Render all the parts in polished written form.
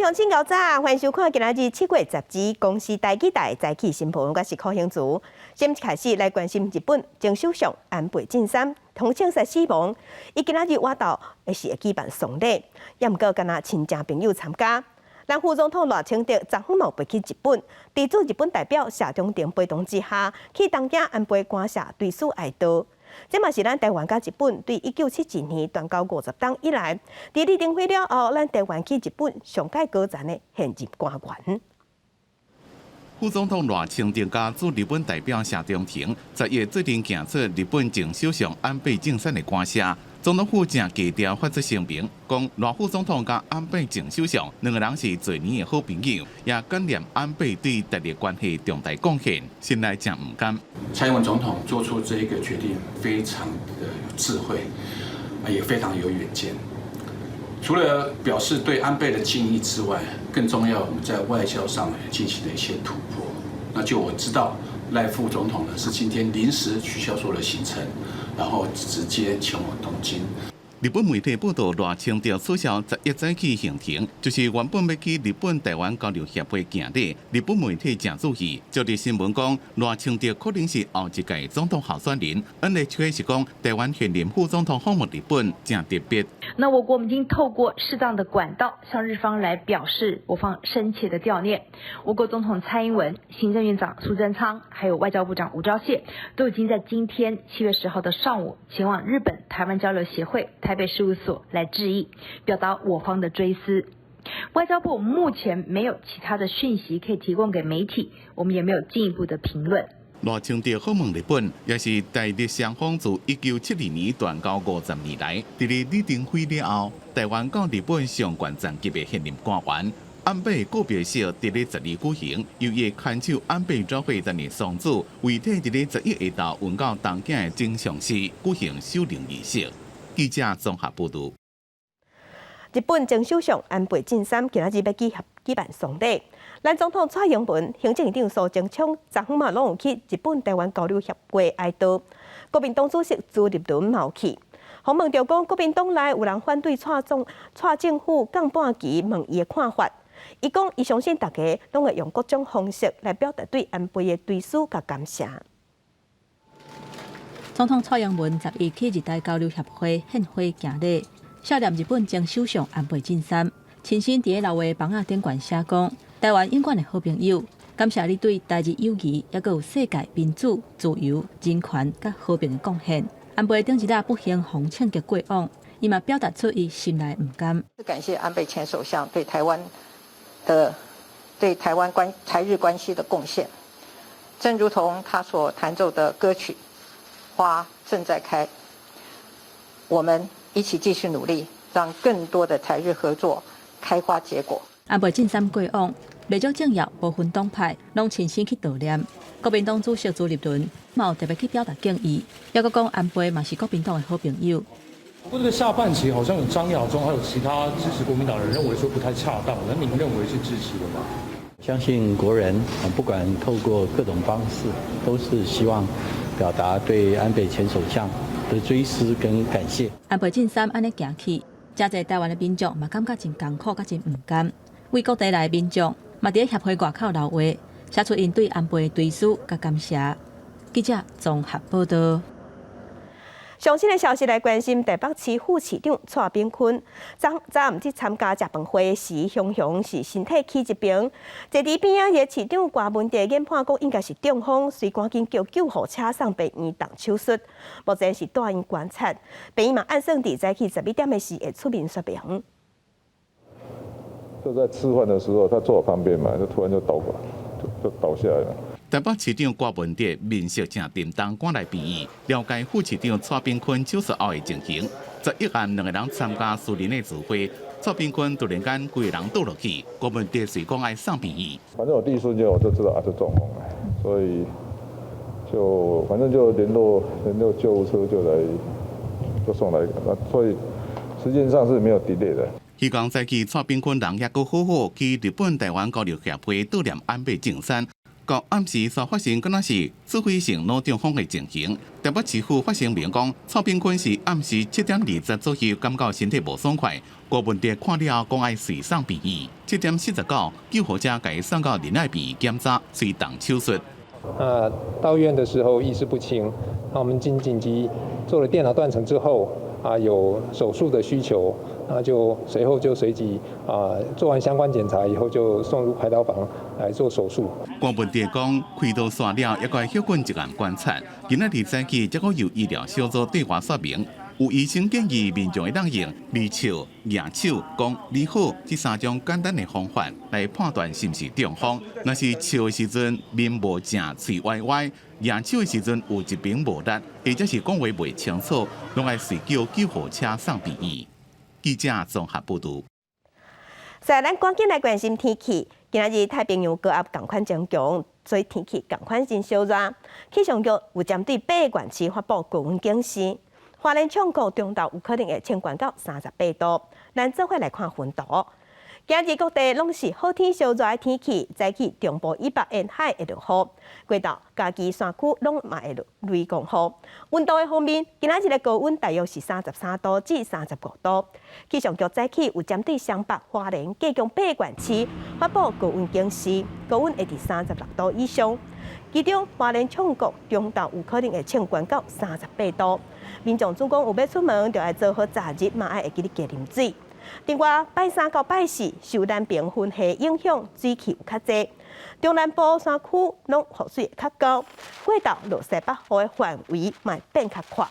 鄉親𠢕早，歡迎收看今仔日7月12公視台語台早起新聞，我是柯興祖。先開始來關心日本前首相安倍晉三風車煞死亡，伊今仔日倚晝會是會舉辦喪禮，也毋過干焦親情朋友參加。咱副總統賴清德昨昏嘛飛去日本，佇駐日本代表謝長廷陪同之下，去東京安倍官舍追思哀悼。這嘛是咱台灣佮日本對1972年斷交50冬以來，佇李登輝了後，咱台灣去日本上蓋高層的現任官員。副總統賴清德佮駐日本代表謝長廷，11做陣行出日本前首相安倍晉三的官舍。總統府誠低調發出聲明，講賴副總統佮安倍前首相兩個人是濟年的好朋友，也感念安倍對台日關係重大貢獻，心內誠毋甘。蔡英文總統做出這一個決定，非常的有智慧，也非常有遠見。除了表示對安倍的敬意之外，更重要，我們在外交上進行了一些突破。那就我知道，賴副總統呢是今天臨時取消所有的行程，然後直接前往東京。日本媒體報道，賴清德取消11早起行程，就是原本欲去日本台灣交流協會行禮。日本媒體誠注意，朝日新聞講，賴清德可能是後一屆總統候選人。NHK 是講，台灣現任副總統訪問日本誠特別。那我國我們已經透過適當的管道向日方來表示我方深切的悼念。我國總統蔡英文、行政院長蘇貞昌，還有外交部長吳釗燮，都已經在今天7月10號的上午前往日本台灣交流協會台北事務所來致意，表達我方的追思。外交部目前沒有其他的訊息可以提供給媒體，我們也沒有進一步的評論。賴清德訪問日本，也是台日雙方自1972年斷交50年來，佇咧李登輝了後，台灣到日本上懸層級的現任官員。安倍告別式佇咧十二舉行，由伊的牽手安倍昭惠擔任喪主，遺體佇咧11下晝運到東京的增上寺舉行守靈儀式。記者綜合報導。日本前首相安倍晉三今仔日欲舉辦喪禮，咱總統蔡英文、行政院長蘇貞昌昨昏嘛攏有去日本台灣交流協會哀悼。國民黨主席朱立倫嘛有去。訪問著講，國民黨內有人反對蔡總蔡政府降半旗，問伊的看法。伊講，伊相信大家攏會用各種方式來表達對安倍的追思佮感謝。總統蔡英文11去日台交流協會獻花行禮，悼念日本前首相安倍晉三，親身佇咧留話板仔頂懸寫講：台灣永遠的好朋友，感謝你對台日友誼，猶閣有世界民主、自由、人權佮和平的貢獻。安倍頂一日不幸風車腳過往，伊嘛表達出伊心內毋甘。感謝安倍前首相對台灣台日關係的貢獻，正如同他所彈奏的歌曲《花正在開》，我們一起繼續努力，讓更多的台日合作開花結果。安倍晉三過往，袂少政要無分黨派，攏親身去悼念。國民黨主席朱立倫嘛有特別去表達敬意，猶閣講安倍嘛是國民黨的好朋友。不過這個下半旗好像有張亞中，還有其他支持國民黨人認為說不太恰當，那您認為是支持的嗎？相信國人不管透過各種方式，都是希望表達對安倍前首相的追思跟感謝。安倍晉三按呢行去，誠濟台灣的民眾嘛感覺真艱苦，佮真毋甘。為各地來的民眾嘛佇咧協會外口留話，寫出𪜶對安倍的追思佮感謝。記者綜合報道。上新的消息來關心台北市副市長蔡炳坤，昨昨暗去參加食飯會時，雄雄是身體起一爿，坐佇邊仔的市長郭文哲研判講應該是中風，隨趕緊叫救護車送病院動手術，目前是住院觀察，病院嘛按算佇早起11點的時會出面說明。就在吃飯的時候，他坐我旁邊嘛，就突然就倒過，就倒下來了。台北市長郭文哲面色誠沉重，趕來病院了解副市長蔡炳坤手術後的情形。11暗兩個人參加私人的聚會，蔡炳坤突然間規个人倒落去，郭文哲隨講愛送病院。反正我第一瞬間我就知道啊，就中風了，所以就反正就聯絡救護車就來就送來，那所以時間上是沒有 delay 的。彼工早起蔡炳坤人猶閣好好去日本台灣交流協會悼念安倍晉三。到暗時才發生，敢若是自費性腦中風的情形。台北市府發聲明講，蔡炳坤是暗時7點20左右感覺身體無爽快，郭文哲看了後講愛隨送病院。7點49，救護車共伊送到仁愛病院檢查，隨動手術。啊，到醫院的時候意識不清，那我們經緊急做了電腦斷層之後，啊，有手術的需求，那就隨後就隨即啊做完相關檢查以後，就送入開刀房來做手術。郭文哲講，開刀煞了，猶閣愛歇睏一暗觀察。今仔日早起，才閣由醫療小組對外說明，有醫生建議民眾會當用微笑、舉手、講你好這三種簡單的方法來判斷是毋是中風。若是笑的時陣面無正，喙歪歪；舉手的時陣有一邊無力，或者是講話袂清楚，攏愛隨叫救護車送病院。記者綜合報導。所以咱趕緊來關心天氣。今仔日太平洋高壓仝款增強，所以天氣仝款真燒熱。氣象局有針對八個縣市發布高溫警示，花蓮唱鼓中晝有可能會衝懸到38度。咱做伙來看雲圖。今日各地攏是好天燒熱的天氣，早起中部以北沿海會落雨，過晝嘉義山區攏嘛會落雷公雨。溫度的方面，今仔日的高溫大約是33度至35度。氣象局早起有針對雙北、花蓮、計共八個縣市發布高溫警示，高溫會佇36度以上。其中花蓮唱鼓中晝有可能會衝懸到38度。民眾如果有欲出門，就愛做好早日嘛愛會記得加啉水。另外，拜三到拜四受南爿雲系影響，水汽有較濟，中南部山區攏雨水會較高，過晝落西北雨的範圍嘛會變較闊。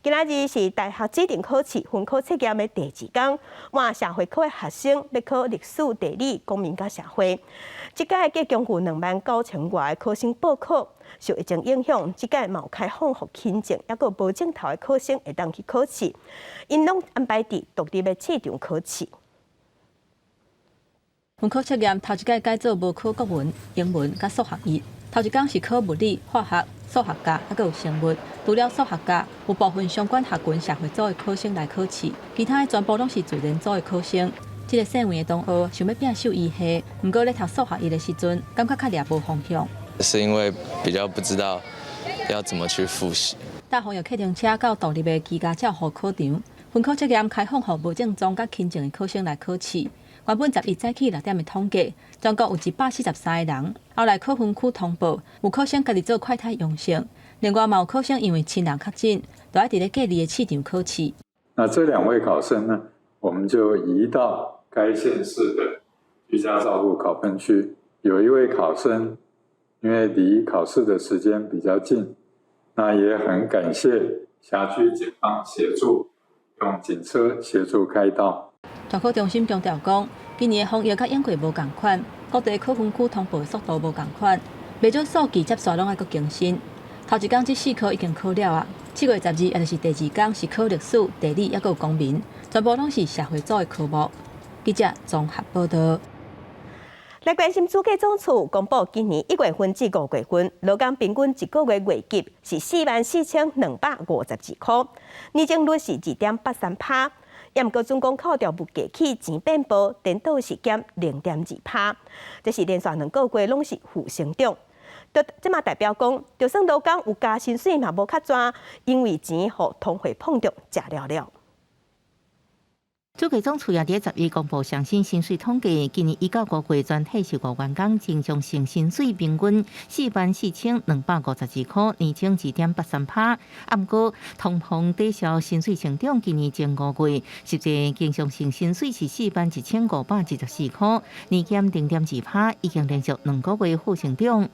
今仔日是大學指定考試分科測驗的第二工，換社會科的學生欲考歷史、地理、公民佮社會。這屆計共有29,000外考生報考，受疫情影響，這屆嘛有開放予輕症猶閣無症頭的考生會當去考試，𪜶攏安排佇獨立的試場考試。分科測驗頭一屆改做無考國文、英文佮數學一，頭一工是考物理、化學、數學甲，猶閣有生物。除了數學甲，有部分相關學群社會組的考生來考試，其他的全部攏是自然組的考生。這个細位的同學想欲拼獸醫系，毋過咧讀數學一的時陣，感覺較掠無方向。是因為比較不知道要怎麼去複習。搭防疫客停車到獨立的居家照護考場，分科測驗開放予無症狀佮輕症的考生來考試。原本11早起6點的統計，全國有143個人，後來考分區通報，有考生家己做快篩陽性，另外嘛有考生因為親人確診，都愛佇咧隔離的試場考試。那這兩位考生呢，我們就移到該縣市的居家照護考分區。有一位考生，因為離考試的時間比較近，那也很感謝轄區警方協助，用警車協助開道。大考中心強調講，今年的防疫佮往過無仝款，各地考分區通報的速度無仝款，袂少數據接續攏愛閣更新。頭一工這四科已經考了啊，7月12，也就是第二工是考歷史、地理，猶閣有公民，全部攏是社會組的科目。記者綜合報道。來關心主計總處公布今年1月份至5月份，勞工平均一個月月給是44,252箍，年增率是2.83%。也毋過總共扣掉物價起錢變薄，顛倒是減0.2%，這是連續兩個月攏是負成長。就這嘛代表講，就算勞工有加薪水嘛無較濟，因為錢予通貨膨脹食了了。主計總處也佇11公布上新薪水統計，今年1到5月全體受僱員工正常性薪水平均44,252箍，年增2.83%。啊，毋過通膨抵消薪水成長，今年前5月實際經常性薪水是41,524箍，年減0.2%，已經連續兩個月負成長。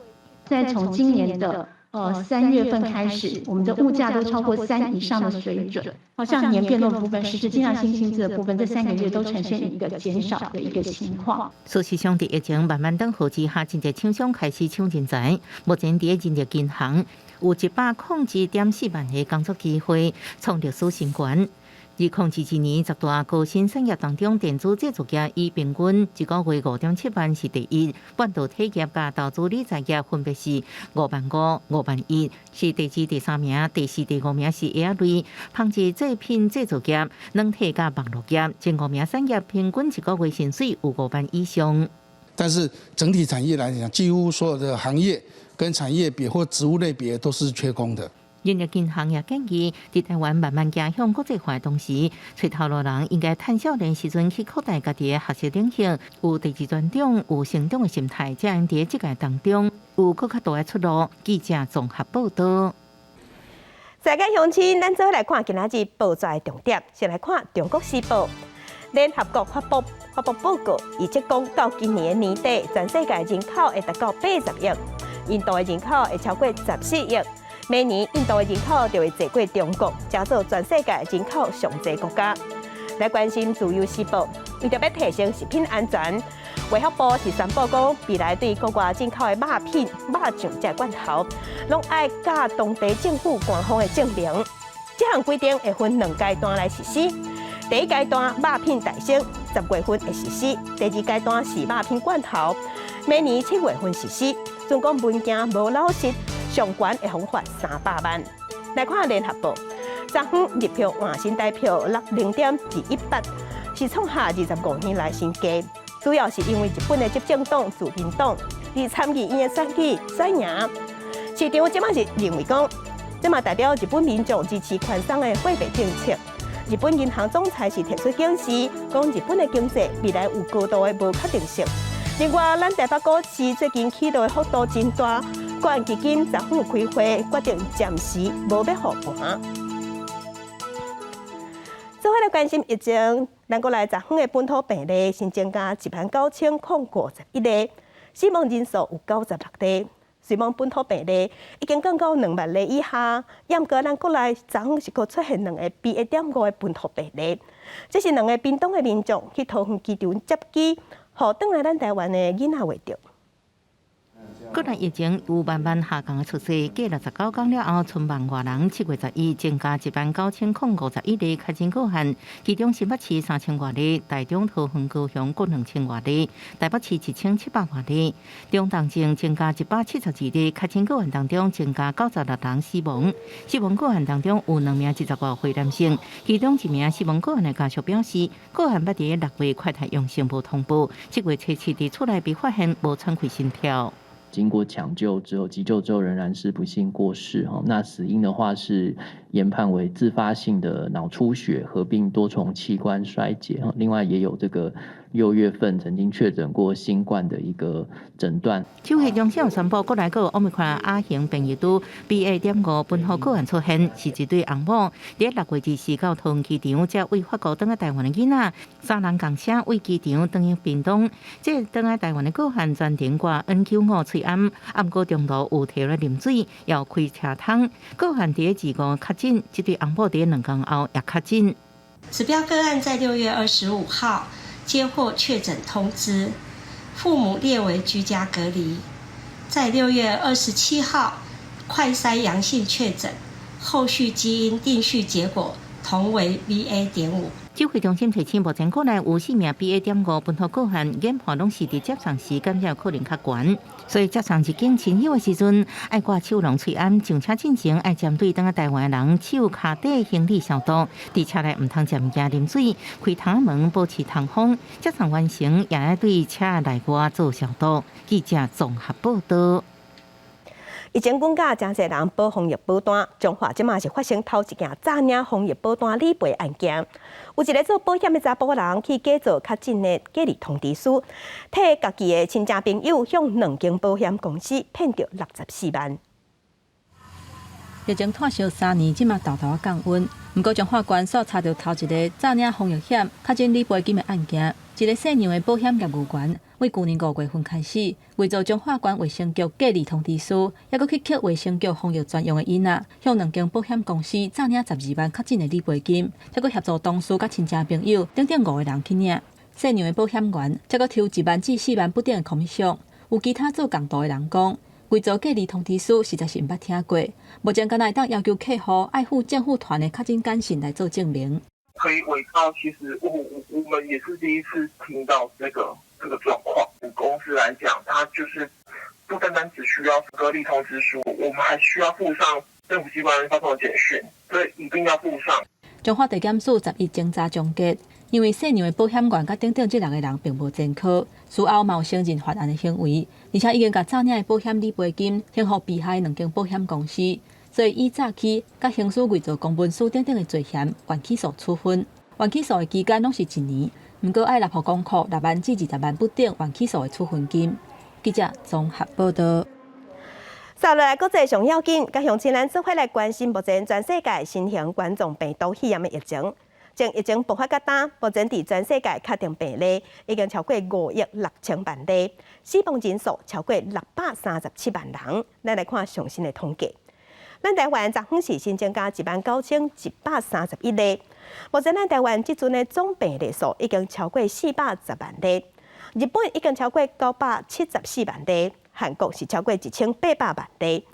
再從今年的3月份開始，我們的物價都超過3以上的水準，好像年變動的部分，實質進賬新薪資的部分，這3個月都呈現一個減少的一個情況。事實上，佇疫情慢慢轉好之下，真濟廠商開始搶人才。目前佇人力銀行有101.4萬個工作機會，創歷史新高。2022年十大高薪產業當中，電子製造業以平均一個月5.7萬是第一，半導體業佮投資理財業分別是5萬5、5萬1，是第二、第三名，第四、第五名是鞋類、紡織製品製造業、軟體佮網路業，前五名產業平均一個月薪水有5萬以上。但是整體產業來講，幾乎所有的行業跟產業別或職務類別都是缺工的。人力銀行也建議，佇台灣慢慢走向國際化的同時，揣頭路人應該趁少年時陣去擴大家己的學習領域，有第二專長、有成長的心態，才會佇職涯當中有閣較大的出路。記者綜合報導。世界鄉親，咱做伙來看今仔日報紙的重點。先來看《中國時報》，聯合國發布報告，預測講到今年的年底，全世界人口會達到80億，印度的人口會超過14億。明年印度的人口就會濟過中國，成做全世界人口上濟國家。來關心《自由時報》，為著欲提升食品安全，衛福部是宣布講，未來對國外進口的肉品、肉醬這罐頭，攏愛佮當地政府官方的證明。這項規定會分兩階段來實施。第一階段肉品大省10月份會實施，第二階段是肉品罐頭，明年7月份實施。準講文件無落實，上懸會予罰300萬。來看聯合報，昨昏日票換新台票落0.218，是創下25年來新低。主要是因為日本的執政黨自民黨佇參議院的選舉選贏，市場這馬是認為講，這嘛代表日本民眾支持寬鬆的貨幣政策。日本銀行總裁是提出警示，講日本的經濟未來有高度的無確定性。另外，咱台北股市最近起落的幅度真大，國安基金昨昏開會決定暫時無欲護盤。做伙來關心疫情，咱國內昨昏的本土病例新增加19,051例，死亡人數有96例。雖罔本土病例已經降到2萬例以下，毋過咱國內昨昏是閣出現兩個 BA.5的本土病例，這是兩个屏東的民眾去桃園機場接機，予轉來咱台灣的囡仔患著。國內疫情有慢慢下降的趨勢，過69天了後，賰萬外人7月11增加19,051例確診個案，其中新北市3000外例，台中、桃園、高雄各2000外例，台北市1700外例。中重症增加172例確診個案當中，增加96人死亡。死亡個案當中有兩名75歲男性，其中一名死亡個案的家屬表示，個案捌佇6月快篩陽性無通報，7月初七佇厝內被發現無喘氣心跳。經過搶救之後，急救之後仍然是不幸過世哈。那死因的話是研判為自發性的腦出血合併多重器官衰竭，另外也有這個6月份曾經確診過新冠的一個診斷。指揮中心宣布，國內閣有 Omicron 亞型變異株 BA.5本土個案出現，是一對翁某，佇6月24到桃園機場，才對法國轉來台灣的囡仔，三人仝車對機場轉去屏東，這轉來台灣的個案全程掛 N95喙罨，毋過中途有提來啉水，又開車窗。個案佇二五確診，這對翁某佇2天後也確診。指標個案在6月25號接獲確診通知，父母列為居家隔離。在6月27號快篩陽性確診，後續基因定序結果同為 BA.5。指揮中心提醒，目前國內有四名 BA.5本土個案，研判攏是佇接送時感染可能較懸，所以接送入境親友的時陣，愛掛手籠喙罨，上車進前愛針對轉來台灣的人手跤底行李消毒，佇車內毋通食物件、啉水，開窗門保持通風，接送完成也愛對車內外做消毒。記者綜合報導。疫情滾價，誠濟人保防疫保單，彰化這馬是發生頭一件詐領防疫保單理賠案件。有一个做保險的查埔人去假造確診的隔離通知書，替家己的親戚朋友向兩間保險公司騙著64萬。疫情拖燒3年，這馬沓沓降溫。毋過彰化縣煞查著頭一个詐領防疫險確診理賠金的案件。一个姓楊的保險業務員，對舊年5月份開始，偽造彰化縣衛生局隔離通知書，猶閣去抾衛生局防疫專用的印仔，向兩間保險公司詐領12萬確診的理賠金，猶閣協助同事佮親戚朋友等等五個人去領。姓楊的保險員，猶閣抽1萬至4萬不等的 commission。有其他做仝度的人講，偽造隔離通知書實在是毋捌聽過，目前敢若會當要求客戶愛附政府傳的確診簡訊來做證明。可以偽造，其實我們也是第一次聽到這個狀況。公司來講，它就是不單單只需要隔離通知書，我們還需要附上政府機關發送的簡訊，所以一定要附上。彰化地檢署11偵查終結，因為姓楊的保險員佮等等這六个人並無前科，事後嘛有承認犯案的行為，而且已經共詐領的保險理賠金還予被害兩間保險公司，所以以詐欺、佮刑事偽造公文書等等的罪嫌，懸起訴處分。懸起訴的期間攏是一年，毋過愛納予公庫6萬至20萬不等懸起訴的處分金。記者綜合報道。接落來國際上要緊，佮鄉親咱做伙來關心目前全世界新型冠狀病毒肺炎的疫情。從疫情爆發到今，目前佇全世界確定病例已經超過5億6千萬例，死亡人數超過637萬人。咱來看上新的統計，咱台灣昨昏是新增加19,131例，目前咱台灣這陣的總病例數已經超過410萬例，日本已經超過974萬例。韓國是超過1800萬例。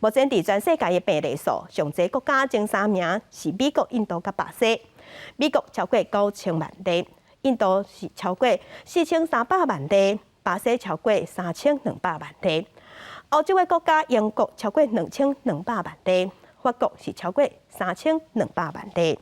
目前佇全世界的病例數，上濟國家前三名是美國、印度佮巴西。美國超過9000萬例，印度是超過4300萬例，巴西超過3200萬例。歐洲的國家英國超過2200萬例，法國是超過3200萬例。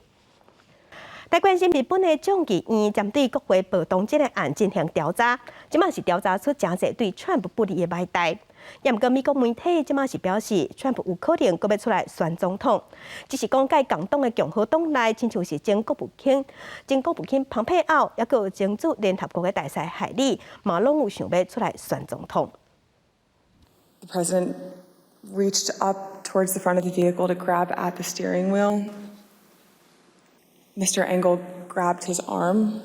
來關心日本的眾議院針對國會暴動這个案進行調查，這馬是調查出誠濟對川普不利的歹代。也毋過美國媒體這馬是表示，川普有可能閣欲出來選總統，只是講佮共黨的共和黨內，親像是前國務卿、前國務卿蓬佩奧，抑閣有前駐聯合國的大使海利，嘛攏有想欲出來選總統。 The president reached up towards the front of the vehicle to grab at the steering wheel. Mr. Engel grabbed his arm,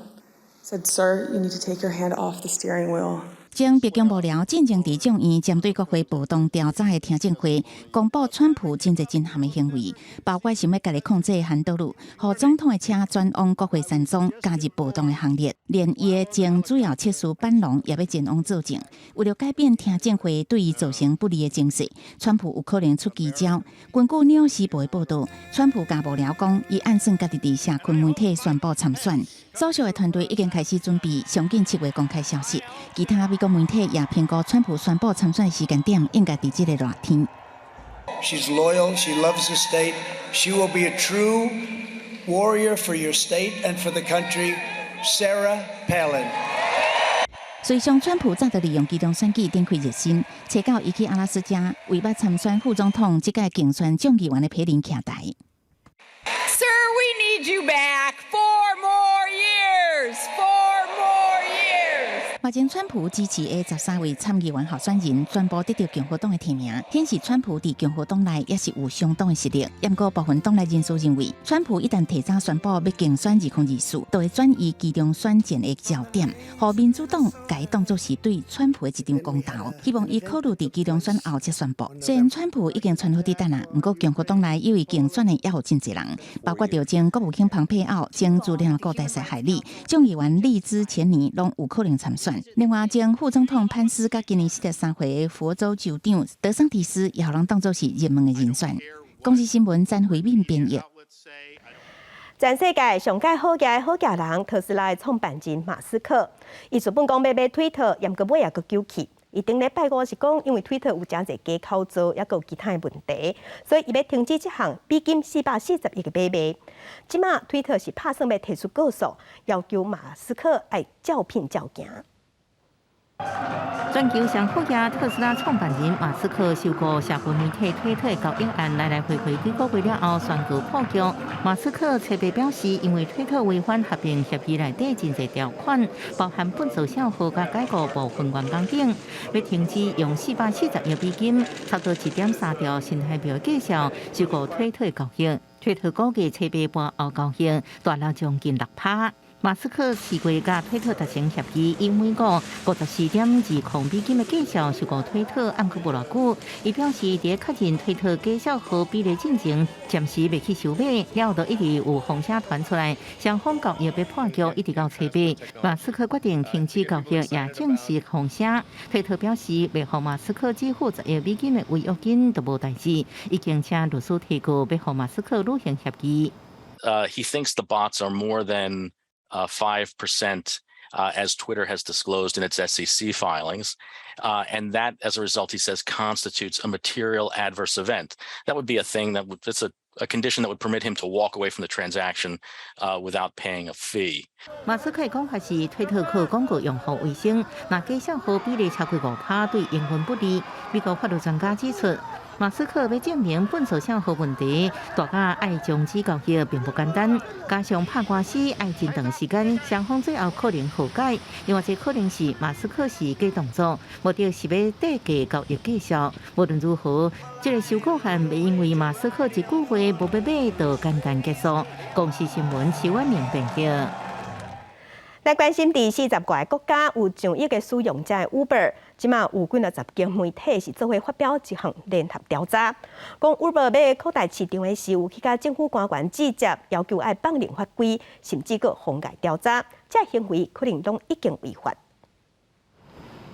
said, "Sir, you need to take your hand off the steering wheel." 前白宮幕僚進前佇眾院針對國會暴動調查的聽證會，公布川普真濟真譀的行為，包括想欲家己控制ハンドル，予總統的車轉往國會山莊加入暴動的行列，連伊的前主要策士班農也欲前往作證。為了改變聽證會對伊造成不利的情勢，川普有可能出奇招。根據紐約時報的報導，川普共幕僚講，伊按算家己佇社群媒體宣布參選。所屬的團隊已經開始準備，上緊7月公開消息。其他美國媒體也評估，川普宣布參選的時間點應該佇這个熱天。 She's loyal. She loves the state. She will be a true warrior for your state and for the country. Sarah Palin. 隨上川普早就利用期中選舉展開熱身，初九伊去阿拉斯加為欲參選副總統，這屆競選眾議員的皮林徛台。 Sir, we need you back 4 more years. 4 more years. 目前川普支持的13位參議員候選人全部得著共和黨的提名，顯示川普佇共和黨內也是有相當的實力。毋過部分黨內人士認為，川普一旦提早宣布欲競選2024，就會轉移期中選戰的焦點，予民主黨共伊當作是對川普的一場公投，希望伊考慮佇期中選後才宣布。雖然川普已經傳好佇等啊，毋過共和黨內猶豫競選的猶有真濟人，包括著前國務卿蓬佩奧、前駐聯合國大使海利、眾議員利茲錢尼，攏有可能參選。另外，前副總統潘斯佮今年43歲的佛州州長德桑蒂斯，也予人當作是熱門的人選。公視新聞詹惠敏編譯。全世界上蓋好額的好額人，特斯拉的創辦人馬斯克，伊原本講欲買推特，毋過尾也閣糾去。伊頂禮拜五是講，因為推特有誠濟假口號，抑閣有其他的問題，所以伊欲停止這項美金440億的買賣。這馬推特是拍算欲提出告訴，要求馬斯克愛照片照行。全球上好額特斯拉創辦人馬斯克收購社群媒體推特交易案來來回回幾個月了後宣告破局。馬斯克特別表示，因為推特違反合併協議內底真濟條款，包含笨手小號佮解雇部分員工等，欲停止用440億美金，差不多1.3兆新台幣的價數收購推特交易。推特股價初八盤後交易，大落將近6趴。馬斯克4月佮推特達成協議，以每股54.20美金的價數收購推特，毋過無偌久，伊表示佇確認推特假賬號比例進前，暫時袂去收買，了後就一直有風聲傳出來，雙方交易欲破局，一直到初八，馬斯克決定停止交易，也證實風聲。推特表示，欲予馬斯克支付10億美金的違約金都無代誌，已經請律師提告，欲予馬斯克履行協議。 He thinks the bots are more than 5%, as Twitter has disclosed in its SEC filings. And that, as a result, he says, constitutes a material adverse event. That would be a thing that would, it's a A condition that would permit him to walk away from the transaction without paying a fee. 馬斯克講法是推特靠廣告用戶為生，若假賬號比例超過5%，對營運不利。美國法律專家指出，馬斯克欲證明糞掃賬號問題，大家愛終止交易並不簡單，加上拍官司愛真長時間，雙方最後可能和解。另外，這可能是馬斯克是假動作，目的是欲低價交易績效。無論如何，這個收購案袂因為馬斯克一句話無欲買就簡單結束。公視新聞徐婉明編輯。來關心佇40外個國家有上億个使用者的 Uber，這馬有幾若十間媒體是做伙發表一項聯合調查，講 Uber 欲擴大市場的時，有去共政府官員指責，要求愛放任法規，甚至閣妨礙調查，這行為可能攏已經違法。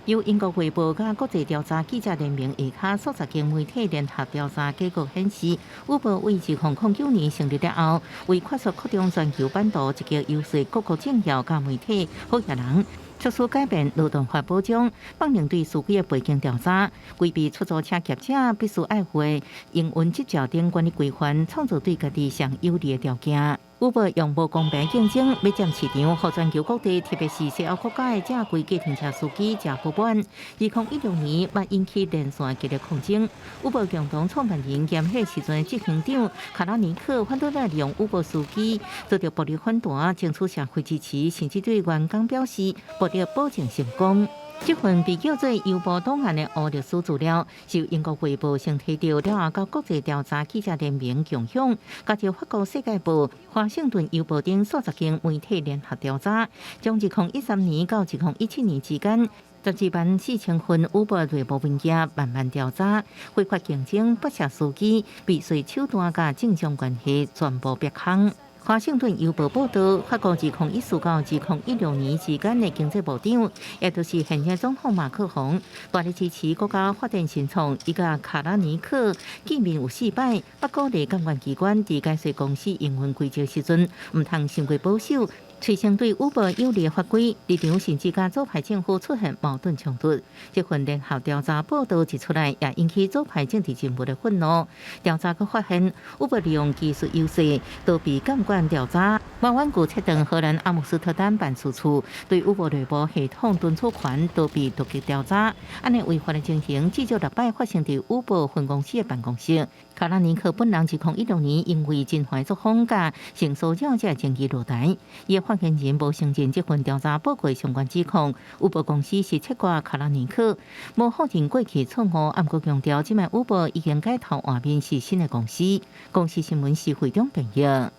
由英國衛報佮國際調查記者聯盟下跤數十間媒體聯合調查結果顯示，Uber 為2009年成立了後，為快速擴張全球版圖，積極遊說各國政要佮媒體好額人，促使改變勞動法保障，放任對司機的背景調查，規避出租車業者必須愛護的營運執照等管理規範，創造對家己上有利的條件。Uber 用無公平競爭欲佔市場，予全球各地，特別是西歐國家的正規計程車司機誠不滿。2016年，嘛引起連線激烈抗爭。Uber 共同創辦人兼彼時陣執行長卡拉尼克反對來利用 Uber 司機遭著暴力反彈，爭取社會支持，甚至對員工表示暴力保證成功。這份被叫做郵報檔案的烏律師資料，是由英國衛報先提著了後，佮國際調查記者聯盟共享，加上法國世界報、華盛頓郵報等數十間媒體聯合調查，將2013年到2017年之間，12萬4千份 Uber 內部文件慢慢調查，非法競爭、剝削司機、避稅手段佮政商關係全部曝光。華盛頓郵報報導，法國2014到2016年之間的經濟部長，也就是現任總統馬克宏，大力支持國家發展新創，伊佮卡拉尼克見面有四擺，北鼓勵監管機關佇解說公司營運規則時陣，毋通傷過保守，催生對 Uber 有利的法規，立場甚至佮左派政府出現矛盾衝突。這份聯合調查報導一出來，也引起左派政治人物的憤怒。調查閣發現，Uber 利用技術優勢逃避監管調查，無遠古切斷荷蘭阿姆斯特丹辦事處對 Uber 內部系統存儲權，逃避突擊調查。按呢違法的情形，至少六擺發生佇 Uber 分公司的辦公室。卡拉尼克本人2016年因為真壞作風佮性騷擾這爭議落台，伊的發言人無承認這份調查報告相關指控。Uber 公司是切割卡拉尼克，無否認過去錯誤，毋過強調，這擺 Uber 已經改頭換面是新的公司。公視新聞是會長編譯。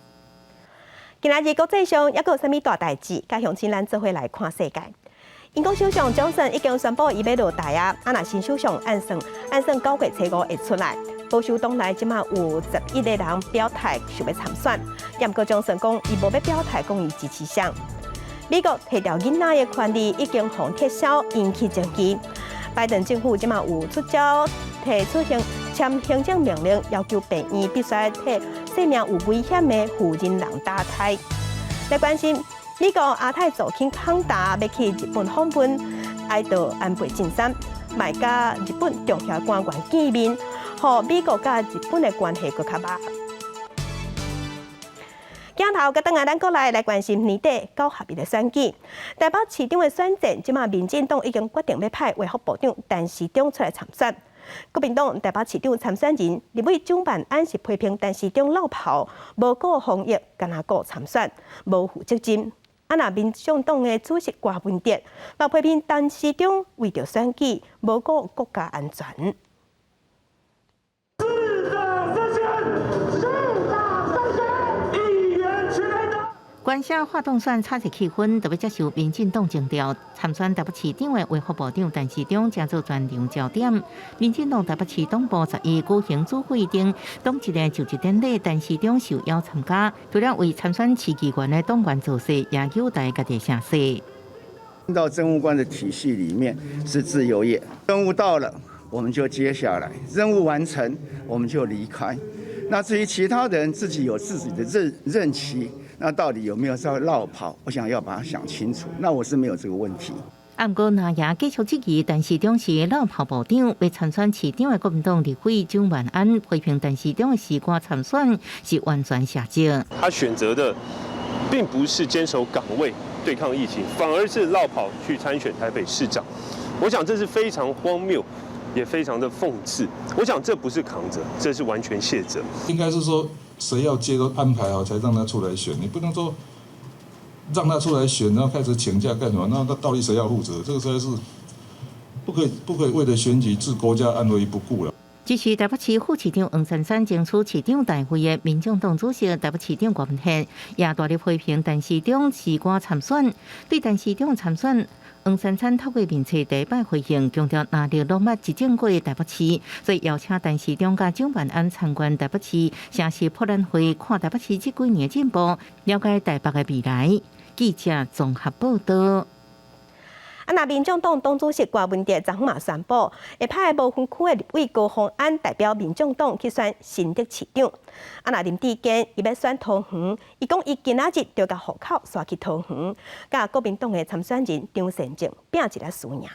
今仔日國際上猶閣有啥物大代誌？佮鄉親咱做伙來看世界。英國首相強森已經宣布伊欲落台啊，啊若新首相按算9月初5會出來。保守黨內這馬有11個人表態想欲參選，毋過強森講伊無欲表態，講伊支持誰。美國提調囡仔的權利已經予撤銷，引起爭議。拜登政府這馬有出招，提出行簽行政命令，要求病院必須替生命有危險的婦人人打胎。來關心美國亞太助卿康達欲去日本訪問，哀悼安倍晉三，嘛佮日本重要官員見面，予美國佮日本的關係閣較歹。鏡頭閣轉來咱國內來關心年底九合一的選舉，台北市長的選戰，這馬民進黨已經決定欲派衛福部長陳時中出來參選。國民黨台北市長參選人立委蔣萬安是批評陳時中落跑，無顧防疫，干焦顧參選，無負責任。啊，若民眾黨的主席柯文哲，嘛批評陳時中為著選舉，無顧國家安全。市長參選，市長參選，議員全黨。關社發動選炒熱氣氛，特別接受民進黨徵調參選台北市長的衛福部長陳時中，成做全場焦點。民進黨台北市黨部11舉行主會頂，黨籍的就職典禮，陳時中受邀參加。除了為參選市議員的黨員造勢，也有待家己聲勢。到政務官的體系裡面是自由業，任務到了我們就接下來，任務完成我們就離開。那至於其他人自己有自己的任期。那到底有沒有在落跑？我想要把它想清楚。那我是沒有這個問題。毋過藍營繼續質疑陳時中是落跑部長，欲參選市長的國民黨立委蔣萬安批評陳時中的辭官參選是完全卸責。他選擇的並不是堅守崗位對抗疫情，反而是落跑去參選台北市長。我想這是非常荒謬，也非常的諷刺。我想這不是扛責，這是完全卸責。應該是說，誰要接都安排好，才讓他出來選。你不能說讓他出來選，然後開始請假幹什麼？那到底誰要負責？這個實在是不可以，不可以為了選舉置國家安危於不顧了。支持台北市副市長黃珊珊爭取市長大位的民眾黨主席台北市長郭文憲也大力批評陳時中辭官參選，對陳時中參選，黃珊珊透過面冊第一擺回應，強調藍綠攏捌執政過台北市，所以邀請陳時中佮蔣萬安參觀台北市城市博覽會，看台北市這幾年的進步，了解台北的未來。記者綜合報道。啊，那民眾黨黨主席郭文哲昨昏嘛宣布，會派無分區的立委高虹安代表民眾黨去選新竹市長。啊，若林智堅伊欲選桃園，伊講伊今仔日就共戶口徙去桃園，佮國民黨的參選人張善政拚一下輸贏。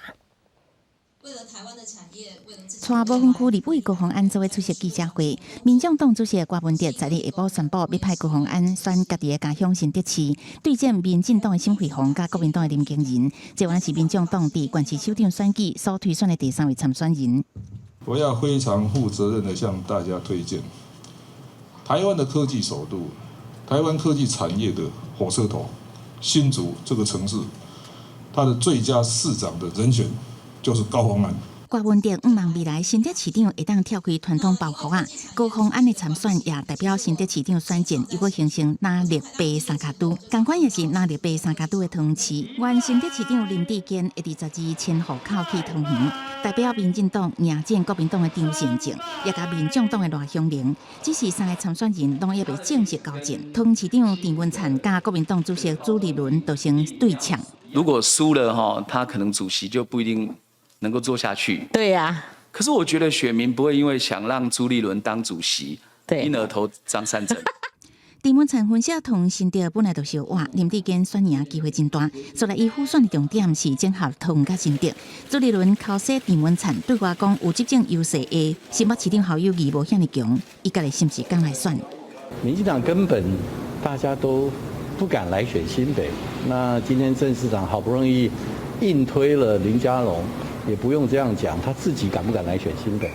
帶無分區立委高虹安做伙出席記者會，民眾黨主席郭文哲十日下晡宣布，欲派高虹安選家己的家鄉新竹市，對戰民進黨的沈慧虹佮國民黨的林耕仁，這嘛是民眾黨佇縣市首長選舉所推選的第三位參選人。我要非常負責任的向大家推薦，台灣的科技首都，台灣科技產業的火車頭，新竹這個城市，它的最佳市長的人選就是高虹安。郭文哲向望未來新竹市長會當跳開傳統包袱仔，高虹安的參選也代表新竹市長選戰又閣形成藍綠白三跤拄，仝款也是藍綠白三跤拄的桃園市。原新竹市長林智堅會佇十二遷戶口去桃園，代表民進黨迎戰國民黨的張善政，也佮民眾黨的賴香伶，只是三个參選人攏猶未正式交戰。桃園市長鄭文燦佮國民黨主席朱立倫就先對嗆。如果輸了哈，他可能主席就不一定能夠做下去。對呀。可是我覺得選民不會因為想讓朱立倫當主席，因而投張善政。鄭文燦分析，桃新竹本來就相倚，林智堅選贏機會真大。所以伊輔選的重點是整合桃園佮新竹。朱立倫口說鄭文燦對外講有執政優勢的新北市長侯友宜無遐爾強，伊家己是毋是敢來選？民進黨根本大家都不敢來選新北。那今天鄭市長好不容易硬推了林佳龍。也不用這樣講，他自己敢不敢來選新北？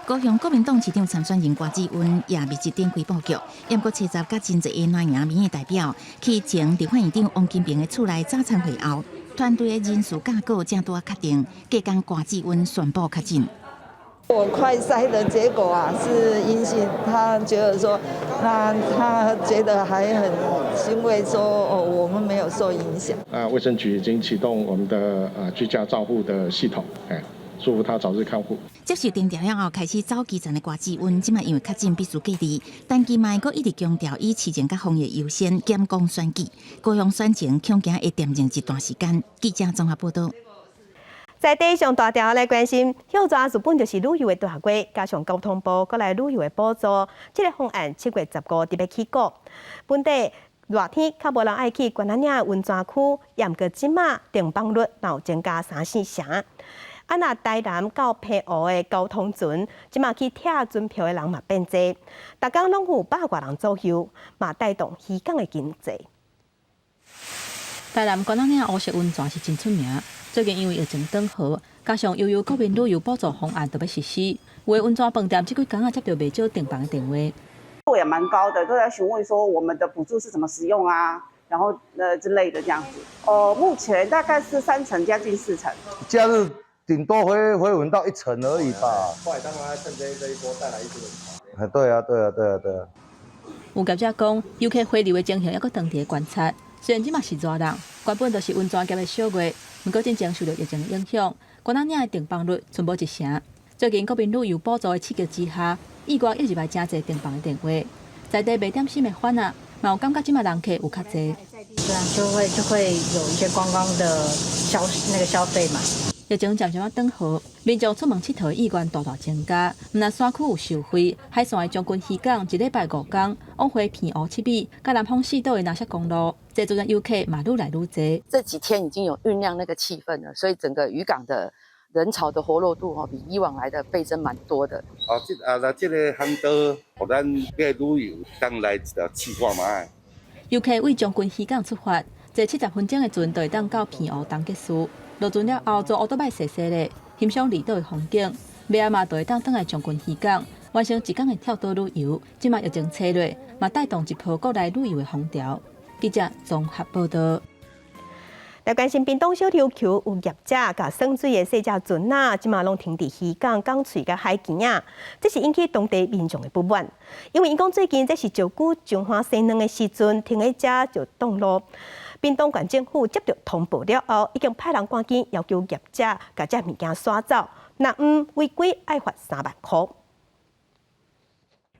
高雄國民黨市長參選人郭志溫也密集展開布局，毋過初十佮真濟的藍營民意代表去前立法院長王金平的厝內早餐會後，團隊的人事架構正拄仔確定，隔工郭志溫宣布確診。我快篩的結果啊是陰性，他覺得說，那他覺得還很欣慰，說哦我們沒有受影響。啊，衛生局已經啟動我們的居家照護的系統，哎，祝福他早日康復。接受定調了後，開始走基層的郭志溫，這擺因為確診必須隔離，但伊嘛閣一直強調以市政佮防疫優先，減講選舉。高雄選情恐驚會恬靜一段時間。記者綜合報道。在地上大條來關心，歇熱日本就是旅遊的大月，加上交通部閣來旅遊的補助，這个方案7月15特別起鼓。本地熱天較無人愛去關仔嶺溫泉區，毋過這馬訂房率有增加三四成。啊，若台南到澎湖的交通船，這馬去拆船票的人嘛變濟，逐工攏有百外人左右，嘛帶動漁港的經濟。台南關仔嶺烏石溫泉是真出名。最近因為疫情轉好，加上悠遊國民旅遊補助方案著欲實施，有的溫泉飯店這幾工仔接著袂少訂房的電話。度也蠻高的，都在詢問說我們的補助是怎麼使用啊，然後之類的這樣子。哦，目前大概是3成，將近4成。假日頂多回穩到1成而已吧。後來當然趁這一波帶來一些人潮。啊，對啊，對啊，對啊，對啊。有業者講，遊客回流的情形猶閣當佇觀察。雖然這馬是熱人，原本就是溫泉業的小月，毋過進前受著疫情影響，關仔嶺的訂房率賰無一成。最近國民旅遊補助的刺激之下，意外又入來誠濟訂房的電話，在地賣點心的販仔，嘛有感覺這馬人客有較濟。對啊，就會有一些觀光的消那個消費嘛。疫情漸漸仔轉好，民眾出門𨑨迌意願大大增加。毋但山區有受惠，海線的將軍漁港一禮拜五工往回澎湖7里，佮南方四島的藍色公路，濟船遊客嘛愈來愈濟。這幾天已經有醞釀那個氣氛了，所以整個漁港的人潮的活絡度吼，比以往來的倍增蠻多的。哦，這啊，那這个航道，予咱這個旅遊當來試看覓。遊客對將軍漁港出發，坐70分鐘的船就會當到澎湖東結嶼。落船了後，坐烏托邦踅踅咧，欣賞離島的風景。尾仔嘛，就會當轉來將軍漁港，完成一工的跳島旅遊。這馬疫情吹落，嘛帶動一波國內旅遊的風潮。記者綜合報道。來關心屏東小琉球有業者共耍水的細隻船仔，這馬攏停佇漁港港喙佮海墘仔，這是引起當地民眾的不滿。因為𪜶講最近這是石龜彰化生卵的時陣，停佇遮就擋路。屏東縣政府接到通報了後，已經派人趕緊要求業者共這物件徙走，若毋違規愛罰3萬箍。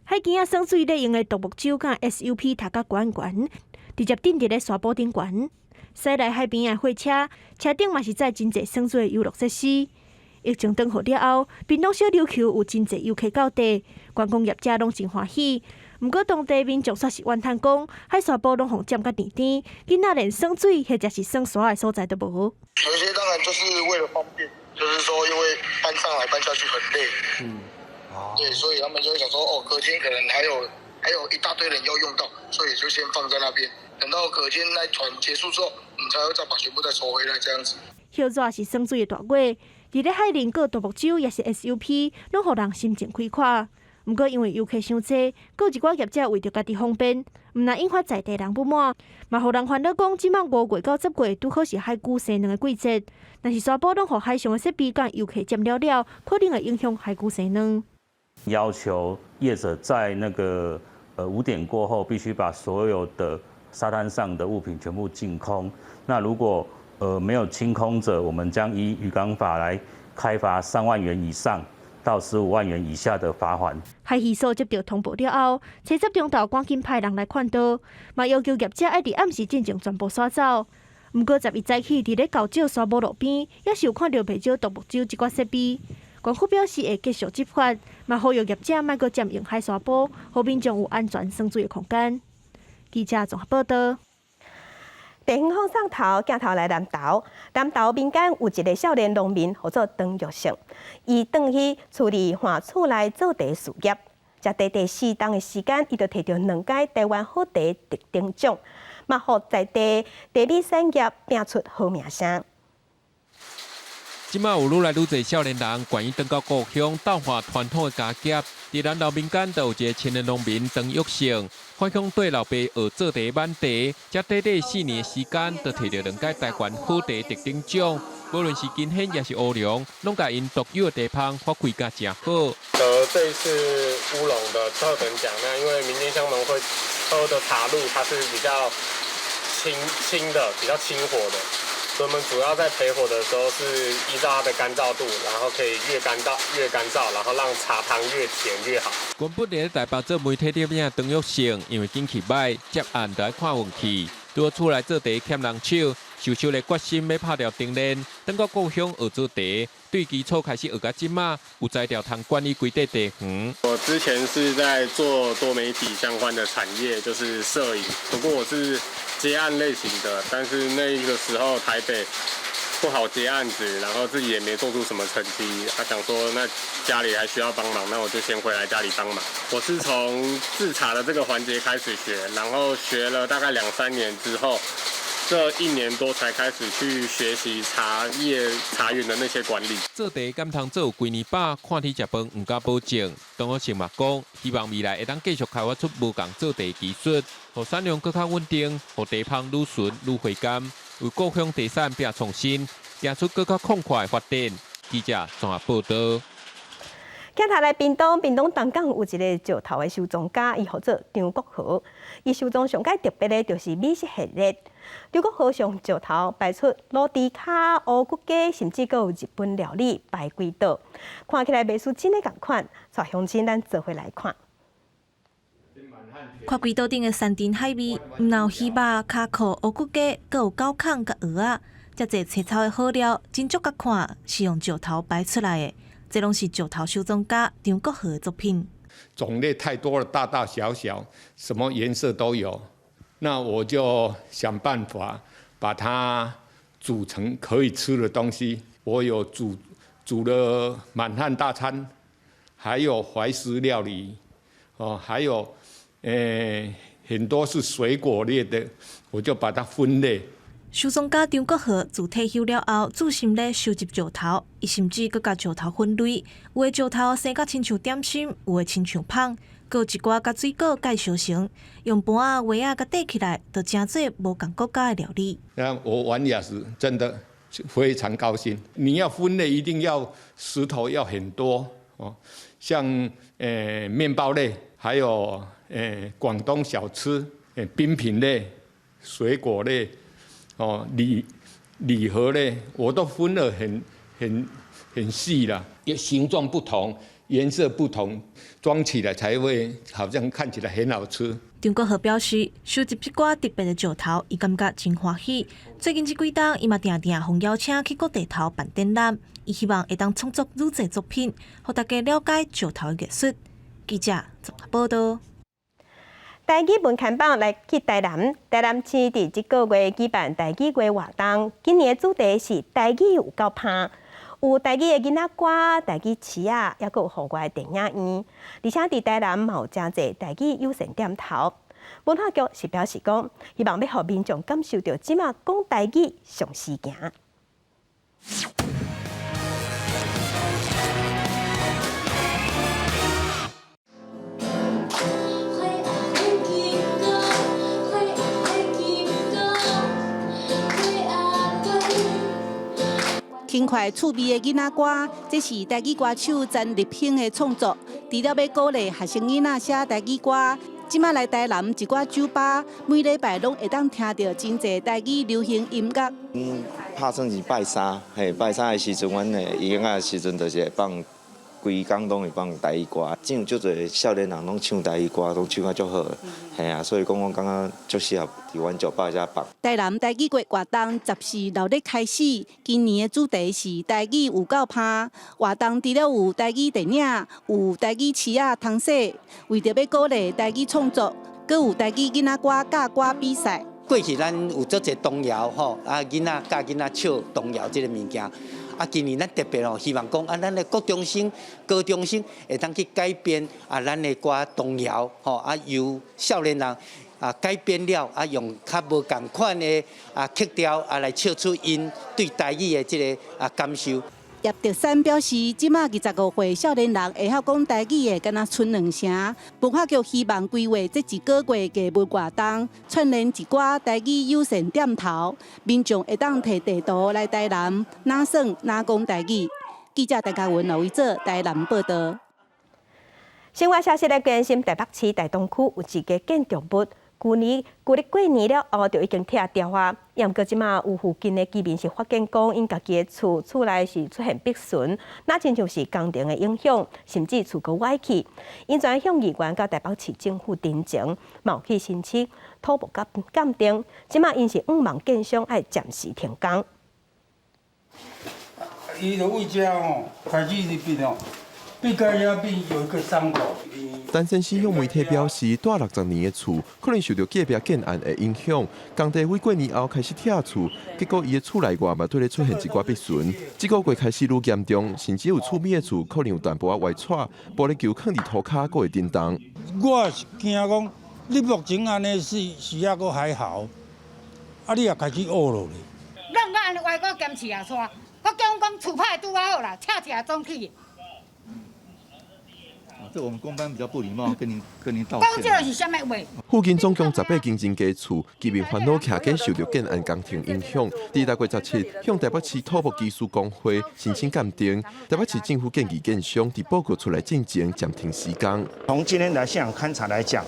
海墘仔耍水咧用的獨木舟佮 SUP 頭殼懸懸，直接釘佇咧沙埔頂懸。駛來海邊的貨車，車頂嘛是載真濟耍水的遊樂設施。疫情轉好了後，屏東小琉球有真濟遊客到地，觀光業者攏真歡喜。毋過當地民眾煞是怨嘆講，海沙埔攏予佔甲甜甜，囡仔連耍水或者是耍沙的所在都無。有些當然就是為了方便，就是說因為搬上來搬下去很累，對，所以他們就會想說，哦，隔天可能還有一大堆人要用到，所以就先放在那邊，等到隔天那團結束之後，我們才會再把全部再收回來，這樣子。歇熱是耍水的大月，佇咧海寧過獨木舟抑是 SUP，攏予人心情開闊。毋過因為遊客傷濟，閣有一寡業者為著家己方便，毋但引發在地人不滿，嘛予人煩惱講，這擺5月到10月拄好是海龜生卵的季節，若是沙埔攏予海上的設備佮遊客佔了了，可能會影響海龜生卵。要求業者在那個5點過後，必須把所有的沙灘上的物品全部淨空。那如果沒有清空者，我們將依漁港法來開罰3萬元以上到15萬元以下的罰鍰。海漁所接到通報了後，初十中晝趕緊派人來勸導，嘛要求業者愛佇暗時進前全部徙走。毋過11早起佇咧厚石沙埔路邊，猶是有看著袂少獨木舟這寡設備。縣府表示會繼續執法，嘛呼籲業者莫閣佔用海沙埔，予民眾有安全耍水的空間。記者綜合報道。地方放送頭鏡頭來南投，南投民間有一个少年農民，號做張玉勝，伊轉去處理換厝內做茶事業，才短短4冬的時間，伊就提著兩屆台灣好茶特等獎，嘛予在地茶米產業拼出好名聲。這馬有愈來愈濟少年人願意轉到故鄉鬥換傳統的家業。佇南投民間，就有一个青年農民張玉勝，返鄉綴老爸學做茶挽茶，才短短4年時間，就提著兩屆台灣好茶特等獎。無論是金萱抑是烏龍，攏共𪜶獨有的茶芳發揮甲誠好。得這一次烏龍的特等獎，那因為民間鄉農會喝的茶露，它是比較輕輕的，比較輕火的。所以我們主要在焙火的時候是依照它的乾燥度，然後可以越乾燥越乾燥，然後讓茶湯越甜越好。原本佇咧台北做媒體攝影張玉勝，因為景氣䆀，接案就愛看運氣，拄好厝內做茶欠人手，受傷的決心欲拍掉重練，轉到故鄉學做茶，對基礎開始學到這馬，有才調通管理規塊茶園。我之前是在做多媒體相關的產業，就是攝影，不過我是接案類型的，但是那個時候台北不好接案子，然後自己也沒做出什麼成績，他想說那家裡還需要幫忙，那我就先回來家裡幫忙。我是從製茶的這個環節開始學，然後學了大概兩三年之後，這一年多才開始去學習茶葉茶園的那些管理。做茶敢通做有幾年飽，看天食飯毋敢保證。張玉勝嘛講，希望未來會當繼續開發出無仝做茶技術，予產量閣較穩定，予茶芳愈醇愈回甘，為故鄉茶產拼創新，行出閣較廣闊的發展。記者綜合報道。鏡頭來屏東，屏東東港有一个石頭的收藏家，伊號做張國豪。伊收藏上蓋特別的，就是美食系列。張國豪上石頭擺出滷豬跤、烏骨雞，甚至閣有日本料理排骨桌，看起來賣相真的仝款。帶鄉親咱做伙來看。看規桌頂的山珍海味，毋但有魚肉、跤脯、烏骨雞，閣有狗孔佮蚵仔。遮濟青草的好料，真足覺看是用石頭擺出來的。這攏是石頭收藏家張國和的作品。種類太多了，大大小小，什麼顏色都有。那我就想辦法把它煮成可以吃的東西。我有煮了滿漢大餐，還有懷石料理，哦，還有很多是水果類的，我就把它分類。收藏家張國和自退休了後，專心咧收集石頭，伊甚至閣共石頭分類，有的石頭生甲親像點心，有的親像麭，閣有一寡共水果蓋相成，用盤仔、鍋仔共疊起來，就成做無仝國家的料理。那我玩也是真的非常高興。你要分類，一定要石頭要很多哦，像麵包類，還有廣東小吃、冰品類、水果類。哦，禮盒咧，我都分得很細啦，形狀不同，顏色不同，裝起來才會好像看起來很好吃。張國和表示，收集這寡特別的石頭，伊感覺真歡喜。最近這幾冬，伊嘛定定予邀請去各地頭辦展覽，伊希望會當創作愈濟作品，予大家了解石頭的藝術。記者綜合報道。台語文刊榜來去台南，台南市佇這個月舉辦台語月活動，今年的主題是台語有夠拍，有台語的囡仔歌、台語詞仔，抑閣有戶外電影院，而且佇台南嘛有誠濟台語友善店頭。文化局是表示講，希望欲予民眾感受著這馬講台語上時行。輕快趣味的囡仔歌，這是台語歌手曾立興的創作。除了欲鼓勵學生囡仔寫台語歌，這馬來台南一寡酒吧，每禮拜攏會當聽著真濟台語流行音樂。拍算是拜三，嘿，拜三的時陣，阮的音樂的時陣就是會放，規工攏會放台語歌，這有足濟少年人攏唱台語歌，攏唱甲足好，嘿啊，所以講我感覺足適合佇阮酒吧遮放。台南台語月活動14鬧熱開始，今年的主題是台語有夠拍。活動除了有台語電影，有台語詞仔通說，為著欲鼓勵台語創作，閣有台語囡仔歌教歌比賽。過去咱有足濟童謠吼，啊囡仔教囡仔唱童謠這個物件。啊，今年咱特別哦，希望講啊，咱的國中生、高中生會當去改編啊，咱的歌童謠吼，啊由少年人啊改編了啊，用較無仝款的啊曲調啊來唱出𪜶對台語的這个啊感受。葉德山表示，這馬25歲少年人會曉講台語的，敢若賰兩成。文化局希望規劃這一個月藝文活動，串聯一寡台語友善店頭，民眾會當提地圖來台南，哪耍哪講台語。記者陳嘉文、劉維哲台南報道。新聞消息來關心，台北市大東區有一个建築物。舊年舊曆過年了後就已經拆掉啊！毋過這馬有附近的居民是發現講，𪜶家己的厝厝內是出現壁損，若親像是工程的影響，甚至厝閣歪去。𪜶轉向議員佮台北市政府陳情，嘛有去申請土木鑑鑑定，這馬𪜶是向望建商愛暫時停工。伊就位遮吼開始入變哦。變有一個傷口。陳先生向媒體表示，蹛60年的厝可能受著隔壁建案的影響，工地為過年後開始拆厝，結果伊的厝內外嘛對咧出現一寡壁損。這個月開始愈嚴重，甚至有厝邊的厝可能有淡薄仔歪斜，玻璃球囥佇塗跤閣會振動。我是驚講，你目前按呢是抑閣還好，啊你也開始僫落咧。弄到按呢歪過兼刺也煞，我叫阮講厝歹拄仔好啦，拆起來總去。這我們工班比較不禮貌，跟您道歉。講這個是啥物話？附近總共18間真家厝，居民煩惱徛家受著建案工程影響。佇6月17，向台北市土木技師公會申請鑑定，台北市政府建議建商佇報告出來進前暫停施工。從今天來現場勘查來講，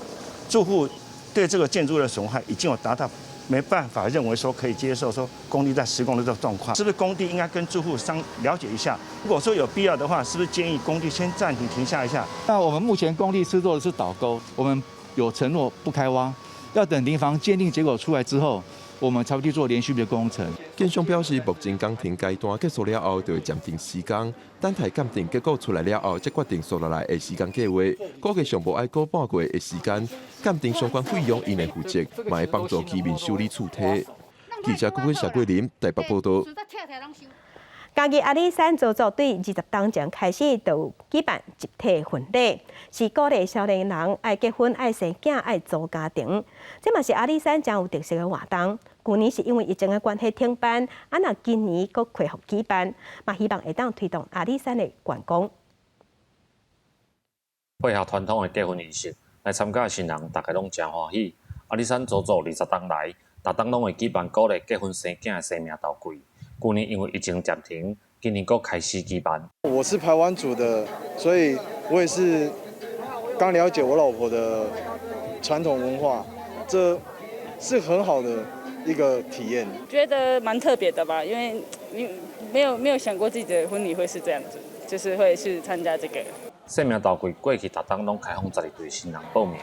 住戶對這個建築的損害已經有達到沒辦法認為說可以接受，說工地在施工的這個狀況，是不是工地應該跟住戶商了解一下？如果說有必要的話，是不是建議工地先暫停停下一下？那我們目前工地施作的是倒溝，我們有承諾不開挖，要等林防鑑定結果出來之後，我們才會去做連續的工程。建商表示，目前工程階段結束了後，就會暫停施工，等待鑑定結果出來了後，才決定紲落來的施工計劃。估計上無愛過半個月的時間，鑑定相關費用𪜶會負責，嘛會幫助居民修理厝體。記者郭謝桂林台北報道。嘉義阿里山鄒族對20冬前開始就舉辦集體婚禮，是鼓勵少年人愛結婚、愛生囝、愛組家庭。這嘛是阿里山誠有特色的活動。舊年是因為疫情的關係停辦，啊若今年閣恢復舉辦，嘛希望會當推動阿里山的觀光。配合傳統的結婚儀式，來參加的新人，大家攏誠歡喜。阿里山鄒族20冬來，逐冬攏會舉辦鼓勵結婚生囝的生命投櫃。舊年因為疫情暫停，今年閣開始舉辦。我是排灣族的，所以我也是剛了解我老婆的傳統文化，這是很好的一個體驗。覺得蠻特別的吧，因為你沒有想過自己的婚禮會是這樣子，就是會去參加這個。生命投櫃過去逐冬攏開放12對新人報名，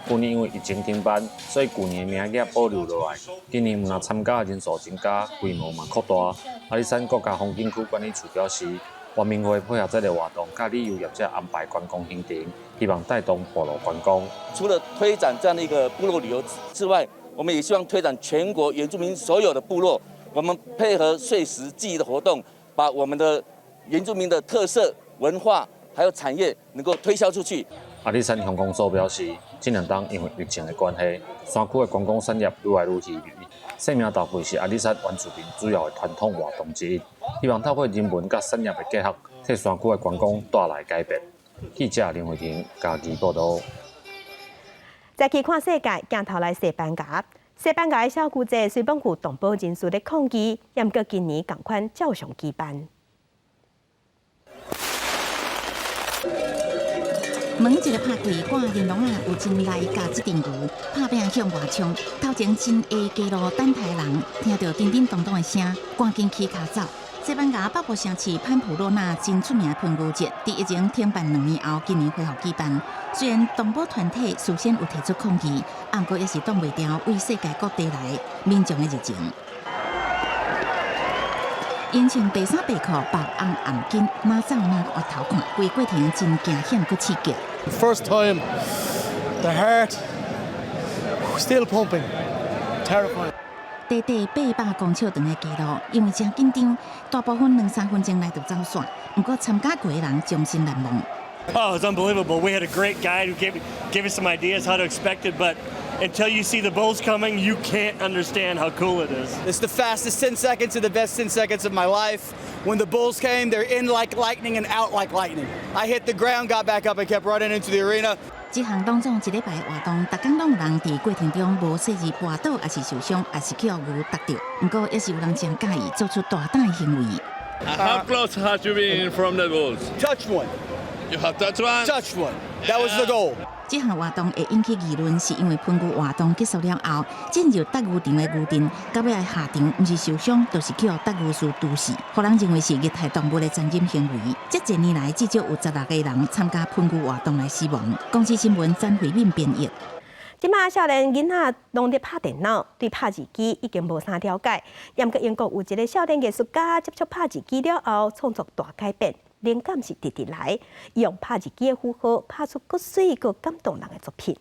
舊年因為疫情停辦，所以舊年的名額保留落來。今年毋但參加的人數增加，規模嘛擴大。阿里山國家風景區管理處表示，原民會配合這個活動，佮旅遊業者安排觀光行程，希望帶動部落觀光。除了推展這樣的一個部落旅遊之外，我們也希望推展全國原住民所有的部落。我們配合歲時祭儀的活動，把我們的原住民的特色文化還有產業能夠推銷出去。阿里山鄉公所表示，這兩冬因為疫情的關係，山區的觀光產業愈來愈稀微。生命投櫃是阿里山原住民主要的傳統活動之一，希望透過人文佮產業的結合，替山區的觀光帶來改變。記者林慧婷嘉義報道。再去看世界，鏡頭來西班牙。西班牙的小牛節雖罔有動保人士咧抗議，毋過今年仝款照常舉辦。門一个拍開，掛玲瓏仔有真來共這陣牛拍拚向外衝，頭前真下街路等待的人聽著叮叮咚咚的聲，趕緊起跤走。西班牙北部城市潘普洛納真出名的噴牛節，佇疫情停辦2年後，今年恢復舉辦。雖然動保團體事先有提出抗議，毋過猶是擋袂牢對世界各地來民眾的熱情。𪜶穿白衫白褲、白紅頷巾，哪走哪回頭看，規過程真驚險閣刺激。 First time, the heart still pumping, terrifying. 短短800公尺長的街路，因為誠緊張，大部分兩三分鐘內就走煞。毋過參加過的人終身難忘。 Oh, it's unbelievable. We had a great guide who gave us some ideas how to expect it, but until you see the bulls coming, you can't understand how cool it is. It's the fastest 10 seconds of the best 10 seconds of my life. When the bulls came, they're in like lightning and out like lightning. I hit the ground, got back up, and kept running into the arena. 這項當做一禮拜的活動，逐工攏有人佇過程中無細膩跋倒，抑是受傷，抑是予牛踏著。毋過，猶是有人誠佮意做出大膽的行為。 How close have you been from the bulls? Touch one. You have touched one? Touched one. That was the goal. 這項活動會引起議論，是因為噴牛活動結束了後，進入鬥牛場的牛陣，到尾下場毋是受傷，就是予鬥牛士毒死，予人認為是虐待動物的殘忍行為。這濟年來，至少有16個人參加噴牛活動來死亡。公視新聞詹慧敏編譯。這馬少年囡仔攏佇拍電腦，對拍字機已經無啥了解。毋過英國有一個少年藝術家接觸拍字機了後，創作大改變，靈感是直直來，用拍字機的符號拍出閣媠閣感動人的作品。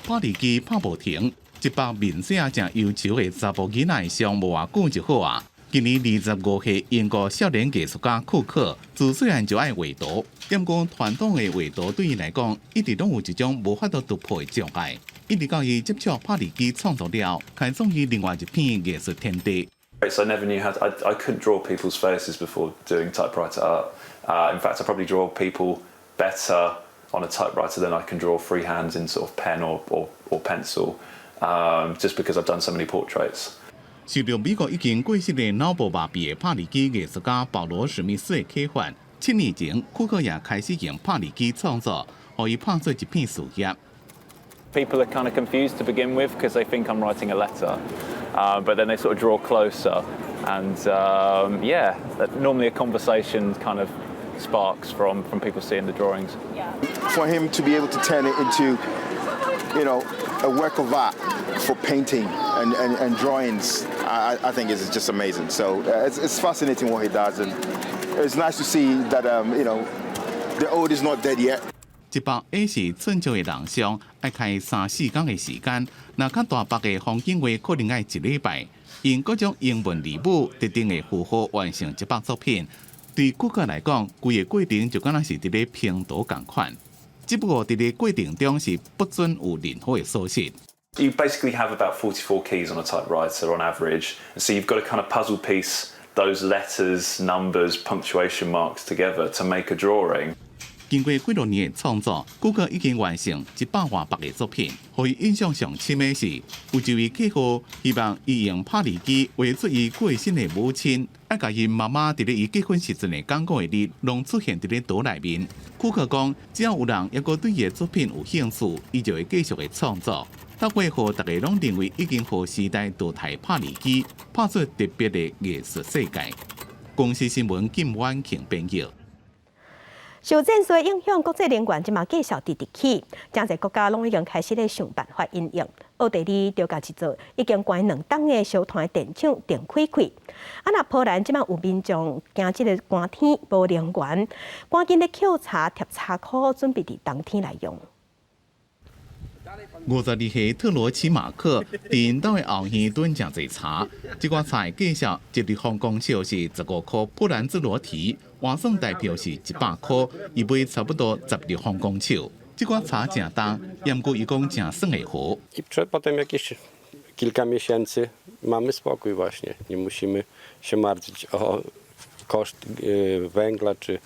拍字機拍無停，這幅面色誠憂愁的查埔囡仔的相無偌久就好啊。今年25歲英國少年藝術家庫克，自細漢就愛畫圖，毋過傳統的畫圖對伊來講，一直攏有一種無法度突破的障礙。一直到伊接觸拍字機創作了，開創伊另外一片藝術天地。 So I never knew how to, I couldn't draw people's faces before doing typewriter art. In fact, I probably draw people better on a typewriter than I can draw freehand in sort of pen or pencil, just because I've done so many portraits. 受著美國已經過世的腦部麻痹的拍字機藝術家保羅史密斯的啟發，7年前，庫克也開始用拍字機創作，予伊拍做一片事業。 People are kind of confused to begin with because they think I'm writing a letter, but then they sort of draw closer, and yeah, normally a conversation kind of sparks from people seeing the drawings. For him to be able to turn it into A work of art for painting and drawings, I think is just amazing. So it's fascinating what he does, and it's nice to see that the old is not dead yet. 100A4寸尺的人像，愛開三四工的時間；若較大幅的風景畫，可能愛一禮拜。用各種英文字母特定的符號完成這幅作品。對顧客來講，規個過程就敢若是佇咧拼圖仝款。只不過佇咧過程中是不准有任何的疏失。 You basically have about 44 keys on a typewriter on average, and so you've got to kind of puzzle piece those letters, numbers, punctuation marks together to make a drawing. 經過幾多年的創作，顧客已經完成100外幅的作品。予伊印象上深的是，有一位客戶希望伊用拍字機畫出伊過身的母親，愛共𪜶媽媽佇咧伊結婚時陣的講過的字，攏出現佇咧圖內面。庫克講，只要有人猶閣對伊的作品有興趣，伊就會繼續的創作。透過予大家攏認為已經予時代淘汰拍字機，拍出特別的藝術世界。公視新聞金婉慶編譯。受戰事的影響，國際能源這馬繼續直直起，誠濟國家攏已經開始咧想辦法因應。奧地利就共一座已經關2冬的燒炭電廠重開開。啊，若波蘭這馬有民眾驚這个寒天無能源，趕緊咧抾柴疊柴箍，準備佇冬天來用。 52歲特羅奇馬克佇𪜶兜的後院囤誠濟柴，這寡柴價數一立方公尺是15箍波蘭茲羅提，換算台幣是100箍，伊買差不多10立方公尺。這寡柴誠重，毋過伊講誠算會好。 I potem jakieś kilka miesięcy mamy spokój właśnie. Nie musimy się martwić o koszt węgla czy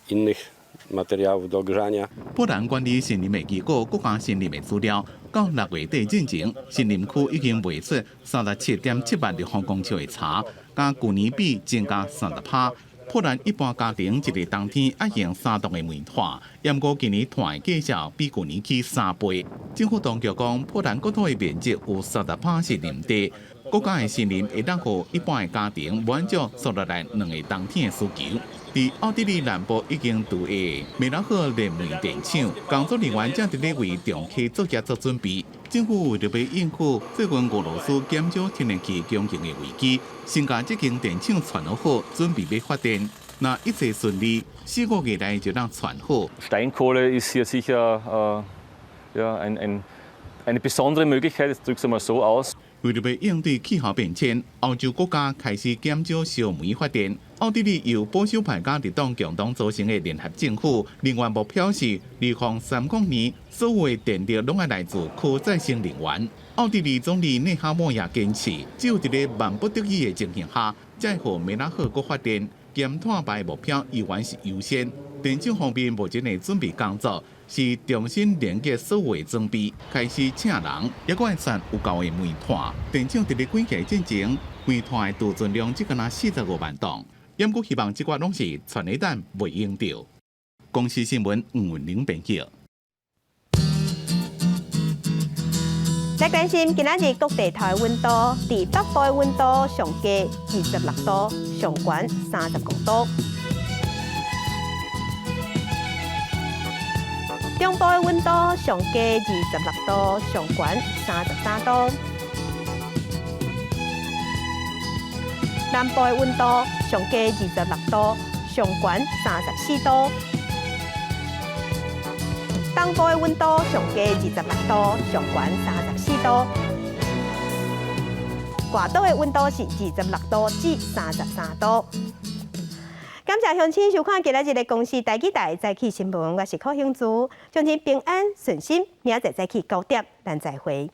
innych materiałów do ogrzania. 波蘭管理森林的機構國家森林的資料，到6月底進前，森林區已經賣出37.7萬立方公尺的柴，佮舊年比增加30%。波蘭一般家庭一個冬天愛用3度的煤炭，毋過今年炭的價格比舊年起3倍。政府當局講，波蘭國土的面積有30%是林地，國家的森林會當予一般的家庭滿足紲落來兩個冬天的需求。佇奧地利南部已經除役的梅拉赫燃煤電廠，工作人員正佇咧為重啟作業做準備。政府為著欲應付最近俄羅斯減少天然氣供應的危機，先共這間電廠串好，準備欲發電。若一切順利，4個月內就當串好。 Steinkohle ist hier sicher ja, eine besondere Möglichkeit, ich drücke es einmal so aus. 為著欲應對氣候變遷，歐洲國家開始減少燒煤發電。奧地利由保守派佮綠黨共同組成的聯合政府，能源目標是2030年所有的電力攏愛來自可再生能源。奧地利總理內哈默也堅持，只有佇咧萬不得已的情形下，才會予梅拉赫閣發電，減碳排目標猶原是優先。電廠方面目前的準備工作是重新連結所有的裝備，開始請人，猶閣愛攢有夠的煤炭。電廠佇咧關起進前，煤炭的儲存量只敢若45萬噸，毋過希望這寡攏是存咧等袂用著。公視新聞吳文玲編輯。來關心今仔日各地頭的溫度，佇北部的溫度上低26度，上懸35度。中部的溫度上低26度，上懸33度。南部的溫度上低26度，上懸34度。東部的溫度上低26度，上懸34度。外島的溫度是26度至33度。感謝鄉親收看今仔日的公視台語台早起新聞，我是柯興珠，祝您平安順心，明仔載早起9點，咱再會。